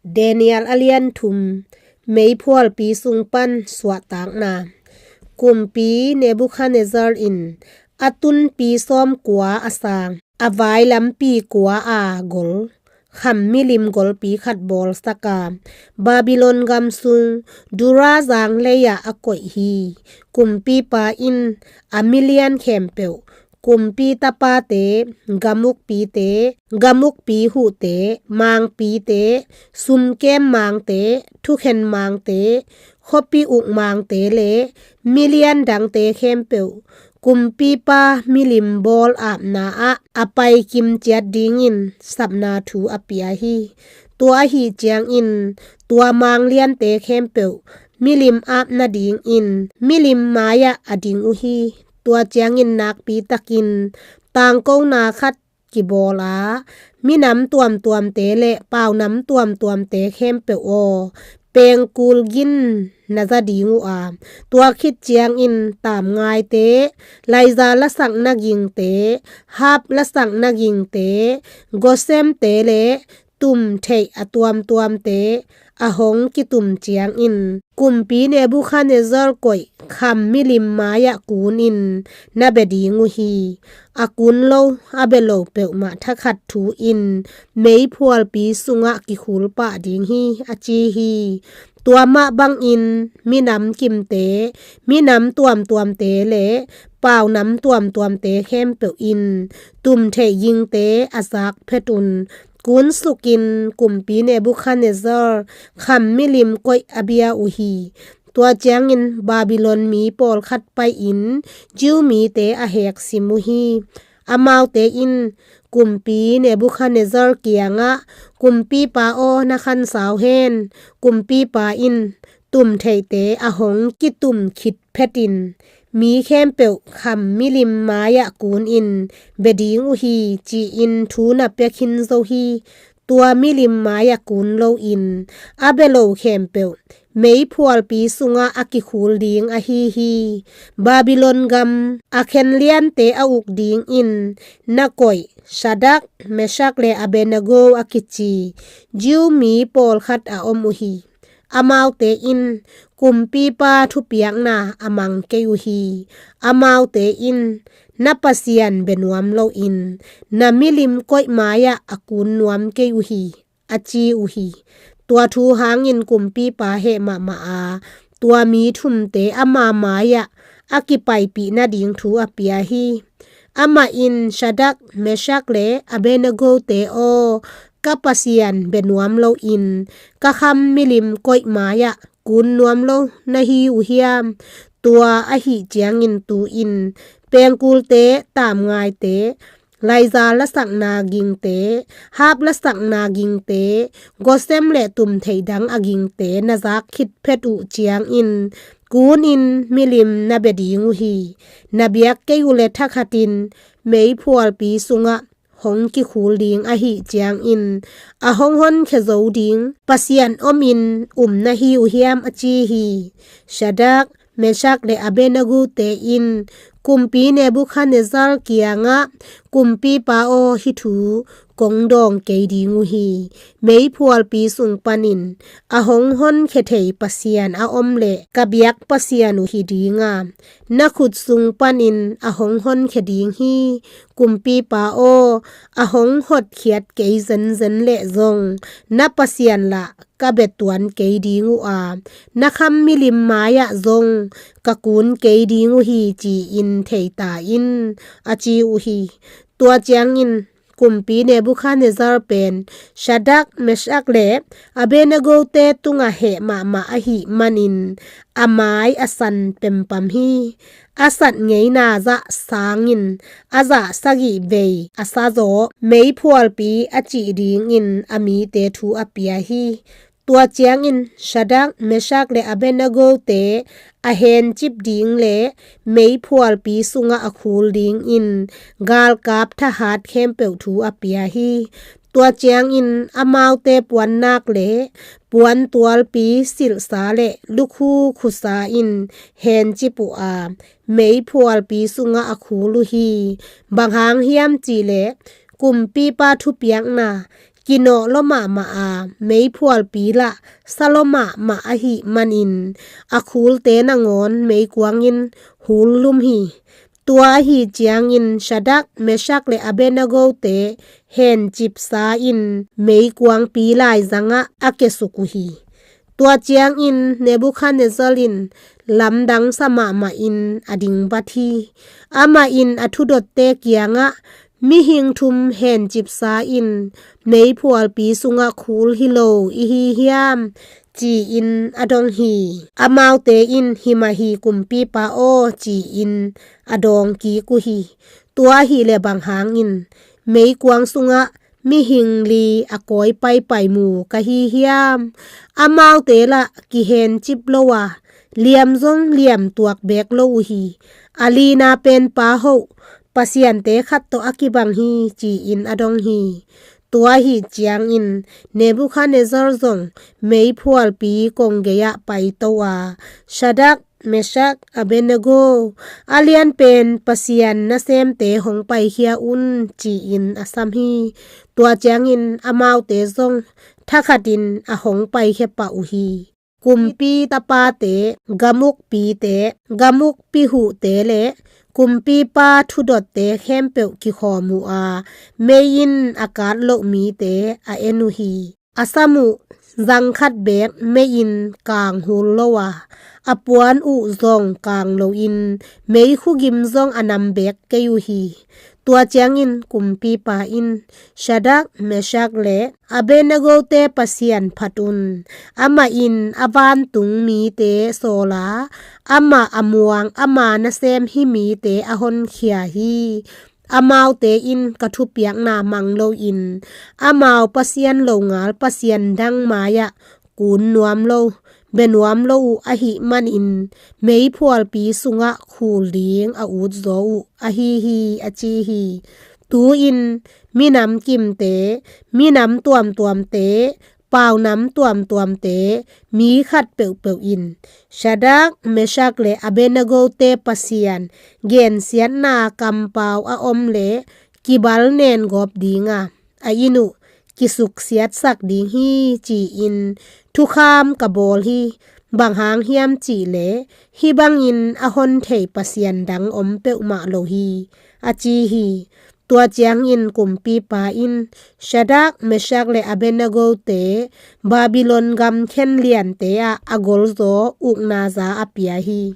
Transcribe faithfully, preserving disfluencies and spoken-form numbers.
Daniel a lian thum. Meiphualpi sung pan suahtakna. Kumpi Nebukhadnezzar in a tunpi sawmkua a sang, a vai lampi kua a gol, kham milim golpi khat bawlsak a, Babylon gam sung Dura zang lei-ah a koih hi. Kumpipa in a milian khempeuh, kumpi tapate, gamukpite, gamukpi huhte, mangpite, sumkem mangte, thukhen mangte, khuapi uk mangte le milian dangte khempeuh, kumpipa milim bawl apna ah a paikim ciat dingin sapna thu a pia hi. Tua ahi ciangin tua mangliante khempeuh milim ap nadingin milim mai-ah a ding uh hi. Tua ciangin nakpi takin tangkona khat kibawl a, minam tuamtuamte le paunam tuamtuamte khempeuh aw, pengkul gin na za ding uh a, tua khit ciangin tamngaite, laiza lasakna gingte, hap lasakna gingte, gosemte le tum theih a tuamtuamte a hong kitum ciangin, kumpi Nebukhadnezzar koih kham milim mai-ah kunin na bia ding uh hi. A kun lo, a bia lo peuhmah thakhat thu in meiphualpi sungah kikhul pah ding hi, a ci hi. Tua mah bangin minam kimte, minam tuamtuamte le paunam tuamtuamte khempeuh in tum theih gingte a zak phet un, kun sukin kumpi Nebukhadnezzar kham milim koih a bia uh hi. Tua ciangin Babylon mi pawlkhat pai-in Jew mite a heksim uh hi. Amaute in kumpi Nebukhadnezzar kiangah, "Kumpipa aw, na khansau hen. Kumpipa in tum theihte a hong kitum khit phetin mi khempeuh kham milim mai-ah kunin bia ding uh hi," ci-in thu na pia khin zo hi. Tua milim mai-ah kun loin a bia lo khempeuh meiphualpi sungah a kikhul ding ahi hi. Babylon gam a khen liante a uk dingin na koih Shadrach, Meshach le Abednego a kici Jew mi pawlkhat a om uh hi. Amaute in kumpipa thupiakna a mang kei uh hi. Amaute in na Pasian bia nuam loin na milim koih mai-ah a kun nuam kei uh hi, a ci uh hi. Tua thu hangin kumpipa heh mahmah a, tua mi thumte ama mai-ah a kipaipih nading thu a pia hi. Amah in, "Shadrach, Meshach le Abednego-te aw, ka Pasian bia nuam loin ka kham milim koih mai-ah kun nuam lo na hi uh hiam? Tua ahi ciangin tu-in pengkulte, tamngaite, laiza lasakna gingte, hap lasakna gingte, gosem le tum theih dang a gingte na zak khit phet uh ciangin kunin milim na bia ding uh hi. Na biak kei uh leh thakhatin meiphualpi sungah hong kikhul ding ahi ciangin a hong honkhia zo ding Pasian omin um na hi uh hiam?" a ci hi. Shadrach, Meshach le Abednego-te in kumpi Nebukhadnezzar kiangah, "Kumpipa aw, hih thu kong dawng kei ding uh hi. Meiphualpi sung panin a hong honkhia thei Pasian a om leh ka biak Pasian uh hi ding a, na khut sung panin a hong honkhia ding hi. Kumpipa aw, a hong hotkhiat kei zenzen leh zong na Pasian lah ka bia tuan kei ding uh a, na kham milim mai-ah zong ka kun kei ding uh hi, ci-in thei ta in," a ci uh hi. Tua ciangin kumpi Nebukhadnezzar pen Shadrach, Meshach le Abednego-te tungah heh mahmah ahih manin a mai a san pempam hi. A sat ngeina zah sangin a zah sagih vei a sa zaw meiphualpi a cih dingin a mite thu a pia hi. Tua ciangin Shadrach, Meshach le Abednego-te a hencip ding le meiphualpi sungah a khul dingin galkap thahat khempeuh thu a pia hi. Tua ciangin amaute puannak le puantualpi silhsa le lukhu khusa in hencip uh a, meiphualpi sungah a khul uh hi. Bang hang hiam cih leh kumpipa thupiakna kinawh lua mahmah a, meiphualpi lah sa lua mahmah ahih manin a khulte nangawn meikuang in hullum hi. Tua ahi ciangin Shadrach, Meshach le Abednego-te hencipsa in meikuangpi laizangah a kiasuk uh hi. Tua ciangin Nebuchadnezzar in lamdangsa mahmah in a dingbat hi. Amah in a thudotte kiangah, "Mihing thum hencipsa in meiphualpi sungah khul hi lo i hi hiam?" ci-in a dong hi. Amaute in, "Hi mah hi, kumpipa aw," ci-in a dawng kik uh hi. "Tua ahih leh bang hangin meikuang sungah mihing li a kawi paipai mu ka hi hiam? Amaute lah kihencip lo a, liam zong liam tuak beek lo uh hi. A lina pen pa hoh pasiante khat tawh a kibang hi," ci-in a dong hi. Tua ahih ciangin Nebuchadnezzar zong meiphualpi kong gei-ah paito a, "Shadrach, Meshach, Abednego, a lianpen Pasian nasemte hong paikhia un," ci-in a sam hi. Tua ciangin amaute zong thakhatin a hong paikhia pah uh hi. Kumpi tapate, gamukpite, gamukpi huhte le kumpipa thudotte khempeuh kikhawm uh a, mei in a kat loh mite a en uh hi. A sam uh zang khat beek mei in kang hul lo a, a puan uh zong kang loin meikhu gim zong a nam beek kei uh hi. Tua ciangin kumpipa in, "Shadrach, Meshach le Abednego-te Pasian phat un. Amah in a vantung mite sawl a, amah a muang ama nasem hih mite a honkhia hi. Amaute in ka thupiakna mang loin amau Pasian longal pasian dang mai-ah kun nuam lo, bia nuam lo uh ahih manin meiphualpi sungah khul ding a utzaw uh ahi hi," a ci hi. Tu-in minam kimte, minam tuamtuamte, paunam tuamtuamte, mi khat peuhpeuh in Shadrach, Meshach le Abednego-te Pasian gensiatna kampau a om le kibal nen gawp ding a, a inn uh kisuksiatsak ding hi, ci-in thukham ka bawl hi. Bang hang hiam cih leh hih bangin a hon thei Pasian dang om peuhmah lo hi, a ci hi. Tua ciangin kumpipa in Shadrach, Meshach le Abednego-te Babylon gam khen liante ah a golzaw ukna za a pia hi.